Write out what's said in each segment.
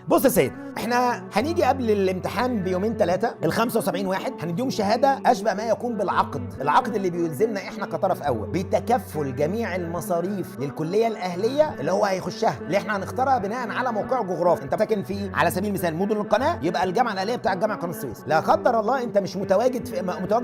بص يا سيد، احنا هنيجي قبل الامتحان بيومين ثلاثة، ال 75 واحد هنديهم شهادة اشبه ما يكون بالعقد، العقد اللي بيلزمنا احنا كطرف اول بتكفل جميع المصاريف للكليه الاهلية اللي هو هيخشها، اللي احنا هنختارها بناء على موقعه الجغرافي. انت ساكن في على سبيل المثال مدن القناة، يبقى الجامعة الاهلية بتاع جامعه قناة السويس. لا قدر الله انت مش متواجد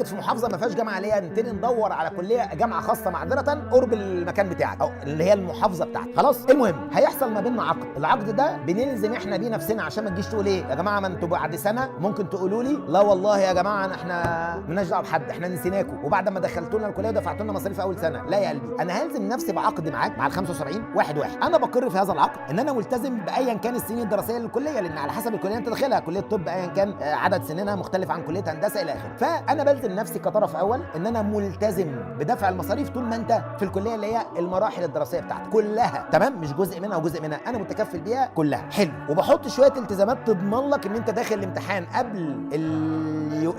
في محافظة ما فيهاش جامعه اهليه، نبتدي ندور على كليه جامعه خاصة معذرة قرب المكان بتاعك او اللي هي المحافظة بتاعتك. خلاص، المهم هيحصل ما بيننا عقد، العقد ده بنلزم احنا بيه نفسنا عشان ما تجيش تقول ايه يا جماعة ما انتوا بعد سنة ممكن تقولوا لي لا والله يا جماعة احنا مالناش دعوه بحد، احنا نسيناكم، وبعد ما دخلتوا لنا الكلية ودفعتوا لنا مصاريف اول سنه. لا يا قلبي، انا هلزم نفسي بعقد معاك مع ال 75 واحد واحد. انا بقر في هذا العقد ان انا ملتزم بايا كان السنين الدراسية للكليه، لان على حسب الكلية انت داخلها، كليه طب ايا كان عدد سنينها مختلف عن كليه هندسة الى اخره. فانا بلزم نفسي كطرف اول ان انا ملتزم بدفع المصاريف طول ما انت في الكلية اللي هي المراحل الدراسية بتاعتك كلها، تمام؟ مش جزء منها وجزء منها، انا متكفل بيها كلها. حلو. وبحط شوية التزامات تضمن لك ان انت داخل الامتحان قبل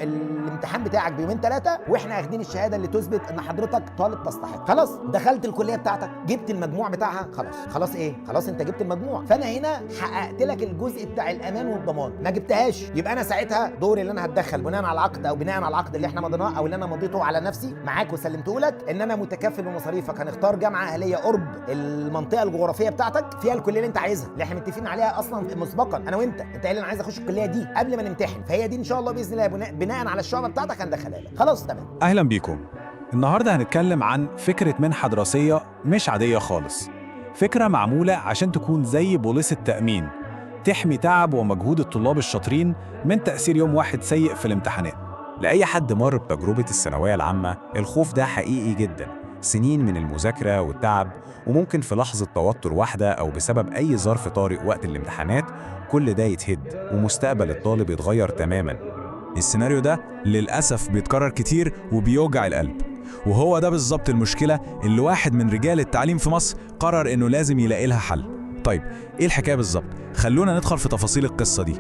الامتحان بتاعك بيومين ثلاثة، واحنا اخدين الشهادة اللي تثبت ان حضرتك طالب تستحق. خلاص، دخلت الكلية بتاعتك، جبت المجموع بتاعها، خلاص. خلاص ايه؟ خلاص انت جبت المجموع، فانا هنا حققت لك الجزء بتاع الامان والضمان. ما جبتهاش، يبقى انا ساعتها دوري اللي انا هتدخل بناء على العقد، او بناء على العقد اللي احنا مضيناه او اللي انا مضيته على نفسي معاك وسلمته لك، ان انا متكفل بمصاريفك. هنختار جامعه اهليه قرب المنطقة الجغرافية بتاعتك فيها الكلية اللي انت عايزها، اللي احنا متفقين عليها اصلا مسبقا انا وانت. انت قايل انا عايز اخش الكلية دي قبل ما نمتحن، فهي دي ان شاء الله باذن الله بناء على الشعبة بتاعتك هندخلها لك. خلاص، تمام. أهلا بيكم. النهاردة هنتكلم عن فكرة منحة دراسية مش عادية خالص، فكرة معمولة عشان تكون زي بوليصة تأمين تحمي تعب ومجهود الطلاب الشاطرين من تأثير يوم واحد سيء في الامتحانات. لأي حد مر بتجربة الثانوية العامة، الخوف ده حقيقي جدا. سنين من المذاكرة والتعب، وممكن في لحظة توتر واحدة أو بسبب أي ظرف طارئ وقت الامتحانات كل ده يتهد ومستقبل الطالب يتغير تماما. السيناريو ده للأسف بيتكرر كتير وبيوجع القلب، وهو ده بالظبط المشكلة اللي واحد من رجال التعليم في مصر قرر إنه لازم يلاقي لها حل. طيب إيه الحكاية بالظبط؟ خلونا ندخل في تفاصيل القصة دي.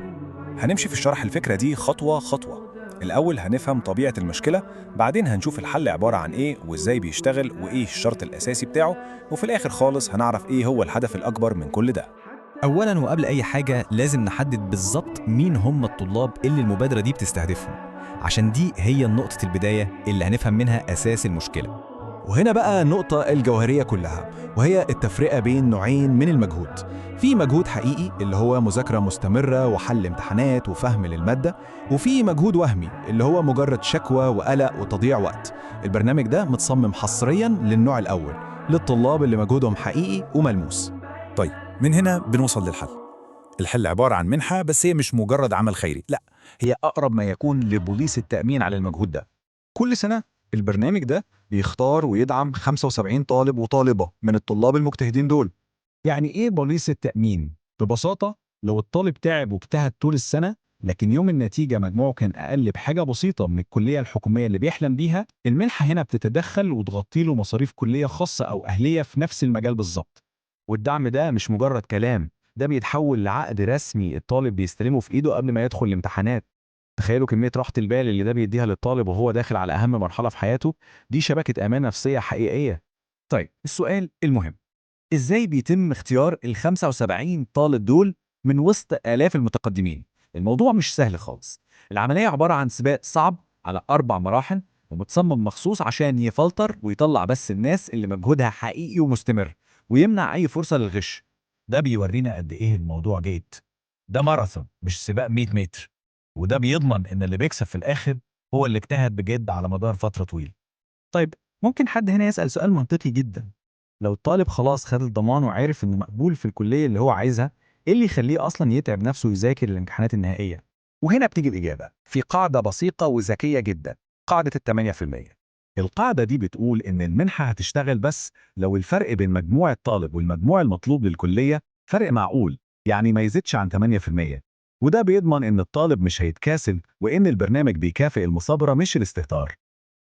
هنمشي في شرح الفكرة دي خطوة خطوة. الأول هنفهم طبيعة المشكلة، بعدين هنشوف الحل عبارة عن إيه وإزاي بيشتغل وإيه الشرط الأساسي بتاعه، وفي الآخر خالص هنعرف إيه هو الهدف الأكبر من كل ده. أولاً وقبل أي حاجة لازم نحدد بالظبط مين هم الطلاب اللي المبادرة دي بتستهدفهم، عشان دي هي نقطة البداية اللي هنفهم منها أساس المشكلة. وهنا بقى النقطة الجوهرية كلها، وهي التفرقة بين نوعين من المجهود. في مجهود حقيقي اللي هو مذاكرة مستمرة وحل امتحانات وفهم للمادة، وفي مجهود وهمي اللي هو مجرد شكوى وقلق وتضييع وقت. البرنامج ده متصمم حصريا للنوع الأول، للطلاب اللي مجهودهم حقيقي وملموس. طيب، من هنا بنوصل للحل. الحل عبارة عن منحة، بس هي مش مجرد عمل خيري، لا، هي أقرب ما يكون لبوليس التأمين على المجهود ده. كل سنة البرنامج ده بيختار ويدعم 75 طالب وطالبة من الطلاب المجتهدين دول. يعني إيه بوليصة تأمين؟ ببساطة لو الطالب تعب واجتهد طول السنة، لكن يوم النتيجة مجموعة كان أقل بحاجة بسيطة من الكلية الحكومية اللي بيحلم بيها، المنحة هنا بتتدخل وتغطي له مصاريف كلية خاصة أو أهلية في نفس المجال بالظبط. والدعم ده مش مجرد كلام، ده بيتحول لعقد رسمي الطالب بيستلمه في ايده قبل ما يدخل الامتحانات. تخيلوا كمية راحة البال اللي ده بيديها للطالب وهو داخل على أهم مرحلة في حياته. دي شبكة أمان نفسية حقيقية. طيب، السؤال المهم، إزاي بيتم اختيار ال 75 طالب دول من وسط آلاف المتقدمين؟ الموضوع مش سهل خالص. العملية عبارة عن سباق صعب على 4 مراحل، ومتصمم مخصوص عشان يفلتر ويطلع بس الناس اللي مجهودها حقيقي ومستمر، ويمنع أي فرصة للغش. ده بيورينا قد إيه الموضوع جاد. ده ماراثون مش سباق 100 متر، وده بيضمن إن اللي بيكسب في الآخر هو اللي اجتهد بجد على مدار فترة طويلة. طيب، ممكن حد هنا يسأل سؤال منطقي جدا: لو الطالب خلاص خد الضمان وعرف إنه مقبول في الكلية اللي هو عايزها، إيه اللي يخليه أصلا يتعب نفسه ويذاكر الامتحانات النهائية؟ وهنا بتيجي الإجابة في قاعدة بسيطة وذكية جدا، قاعدة ال 8%. القاعدة دي بتقول إن المنحة هتشتغل بس لو الفرق بين مجموع الطالب والمجموع المطلوب للكلية فرق معقول، يعني ما يزيدش عن 8%. وده بيضمن إن الطالب مش هيتكاسل، وإن البرنامج بيكافئ المثابرة مش الاستهتار.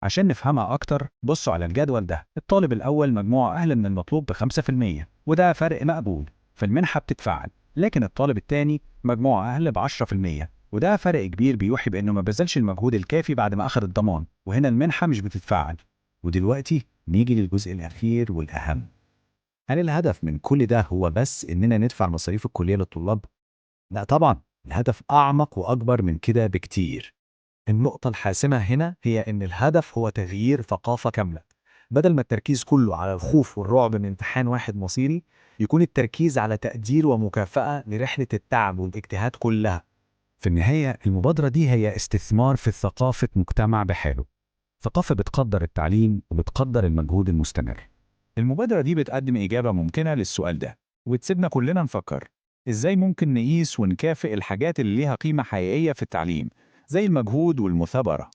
عشان نفهمها أكتر بصوا على الجدول ده. الطالب الأول مجموعة أقل من المطلوب ب 5%، وده فرق مقبول، فالمنحة بتتفعل. لكن الطالب الثاني مجموعة أقل ب 10%، وده فرق كبير بيوحي بأنه ما بذلش المجهود الكافي بعد ما أخذ الضمان، وهنا المنحة مش بتتفعل. ودلوقتي نيجي للجزء الأخير والأهم. هل الهدف من كل ده هو بس إننا ندفع مصاريف الكلية للطلاب؟ لا طبعا، الهدف أعمق وأكبر من كده بكتير. النقطة الحاسمة هنا هي إن الهدف هو تغيير ثقافة كاملة. بدل ما التركيز كله على الخوف والرعب من امتحان واحد مصيري، يكون التركيز على تقدير ومكافأة لرحلة التعب والاجتهاد كلها. في النهاية المبادرة دي هي استثمار في ثقافة مجتمع بحاله، ثقافة بتقدر التعليم وبتقدر المجهود المستمر. المبادرة دي بتقدم إجابة ممكنة للسؤال ده، وتسيبنا كلنا نفكر إزاي ممكن نقيس ونكافئ الحاجات اللي ليها قيمة حقيقية في التعليم، زي المجهود والمثابرة.